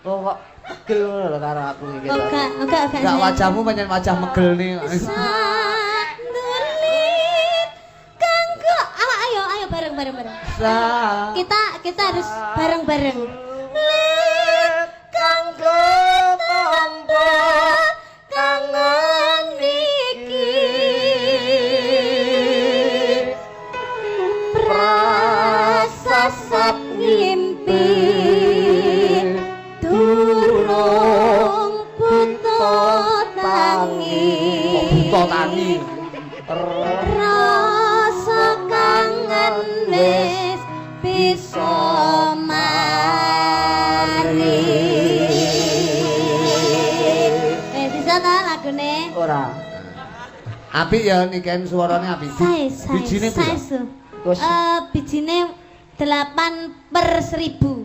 Oh, kok pegel ngono lho karo aku iki. Oh, gak, oh, gak, gak. Enggak, wajahmu pancen wajah megel nih. Sandulit kanggo awak, ayo ayo bareng bareng bareng. Kita kita harus bareng bareng. Lit kanggo tombo kangen iki prasasat ngimpi durung buta tangi. Kok buta tangi? Rasa kangen wis bisa mari. Eh, bisa ta lagune? Ora. Apik ya Niken, suarane apik. Sae, sae. Bijine piro? Sae. Terus Eh, bijine 8 per 1000.